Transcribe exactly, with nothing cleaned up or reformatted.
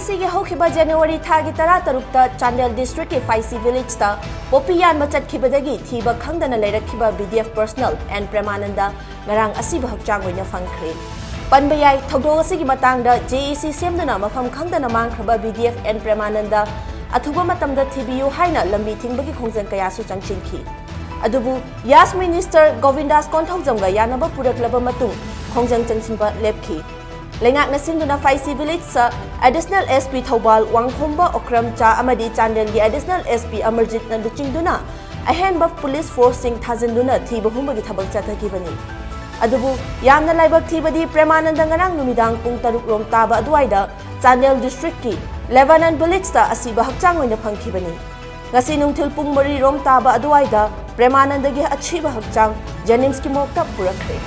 ꯁꯤꯒꯤ ꯍꯧꯈꯤꯕ ꯖꯅꯋꯥꯔꯤ ꯊꯥꯒꯤ ꯇꯔꯥ ꯇꯔꯨꯛꯇ ꯆꯥꯟꯗꯦꯜ ꯗꯤꯁꯇ꯭ꯔꯤꯛꯀꯤ ꯐꯥꯏꯁꯤ ꯚꯤꯂꯦꯖꯇ ꯄꯣꯄꯤ ꯌꯥꯟꯕ ꯆꯠꯈꯤꯕꯗꯒꯤ ꯊꯤꯕ ꯈꯪꯗꯅ ꯂꯩꯔꯛꯈꯤꯕ B D F personnel N Premananda ꯉꯔꯥꯡ ꯑꯁꯤꯕ ꯍꯛꯆꯥꯡ ꯑꯣꯏꯅ ꯐꯪꯈ꯭ꯔꯦ꯫ ꯄꯟꯕ ꯌꯥꯏ, ꯊꯧꯗꯣꯛ ꯑꯁꯤꯒꯤ ꯃꯇꯥꯡꯗ ꯖꯦ ꯑꯦ ꯁꯤ ꯁꯦꯝꯗꯨꯅ ꯃꯐꯝ ꯈꯪꯗꯅ ꯃꯥꯡꯈ꯭ꯔꯕ ꯕꯤ ꯗꯤ ꯑꯦꯐ ꯑꯦꯟ ꯄ꯭ꯔꯦꯃꯥꯅꯟꯗ ꯑꯊꯨꯕ ꯃꯇꯝꯗ ꯊꯤꯕꯤꯌꯨ ꯍꯥꯏꯅ ꯂꯝꯕꯤ ꯊꯤꯡꯕꯒꯤ ꯈꯣꯡꯖꯪ ꯀꯌꯥꯁꯨ ꯆꯪꯁꯤꯟꯈꯤ꯫ ꯑꯗꯨꯕꯨ ꯌꯥꯁ ꯃꯤꯅꯤꯁꯇꯔ ꯒꯣꯕꯤꯟꯗꯥꯁ ꯀꯣꯟꯊꯧꯖꯝꯒ ꯌꯥꯅꯕ ꯄꯨꯔꯛꯂꯕ ꯃꯇꯨꯡ ꯈꯣꯡꯖꯪ ꯆꯪꯁꯤꯟꯕ ꯂꯦꯞꯈꯤ꯫ ꯂꯩꯉꯥꯛꯅ ꯁꯤꯟꯗꯨꯅ ꯐꯥꯏꯁꯤ ꯚꯤꯂꯦꯖꯇ ꯑꯦꯗꯤꯁꯅꯦꯜ ꯑꯦꯁ ꯄꯤ ꯊꯧꯕꯥꯜ ꯋꯥꯡꯈꯣꯝꯕ ꯑꯣꯀ꯭ꯔꯝꯆꯥ ꯑꯃꯗꯤ ꯆꯥꯟꯗꯦꯜꯒꯤ ꯑꯦꯗꯤꯁꯅꯦꯜ ꯑꯦꯁ ꯄꯤ ꯑꯃꯔꯖꯤꯠꯅ ꯂꯨꯆꯤꯡꯗꯨꯅ ꯑꯍꯦꯟꯕ ꯄꯨꯂꯤꯁ ꯐꯣꯔꯁꯁꯤꯡ ꯊꯥꯖꯤꯟꯗꯨꯅ ꯊꯤꯕ ꯍꯨꯝꯕꯒꯤ ꯊꯕꯛ ꯆꯠꯊꯈꯤꯕꯅꯤ꯫ ꯑꯗꯨꯕꯨ ꯌꯥꯝꯅ ꯂꯥꯏꯕꯛ ꯊꯤꯕꯗꯤ ꯄ꯭ꯔꯦꯃꯥꯅꯟꯗ ꯉꯔꯥꯡ ꯅꯨꯃꯤꯗꯥꯡ ꯄꯨꯡ ꯇꯔꯨꯛ ꯔꯣꯝ ꯇꯥꯕ ꯑꯗꯨꯋꯥꯏꯗ ꯆꯥꯟꯗꯦꯜ ꯗꯤꯁꯇ꯭ꯔꯤꯛꯀꯤ ꯂꯦꯕꯥꯅꯟ ꯚꯤꯂꯦꯖꯇ ꯑꯁꯤꯕ ꯍꯛꯆꯥꯡ ꯑꯣꯏꯅ ꯐꯪꯈꯤꯕꯅꯤ꯫ ꯉꯁꯤ ꯅꯨꯡꯊꯤꯜ ꯄꯨꯡ ꯃꯔꯤ ꯔꯣꯝ ꯇꯥꯕ ꯑꯗꯨꯋꯥꯏꯗ ꯄ꯭ꯔꯦꯃꯥꯅꯟꯗꯒꯤ ꯑꯁꯤꯕ ꯍꯛꯆꯥꯡ ꯖꯦꯅꯤꯝꯁꯀꯤ ꯃꯣꯔꯒꯇ ꯄꯨꯔꯛꯈ꯭ꯔꯦ꯫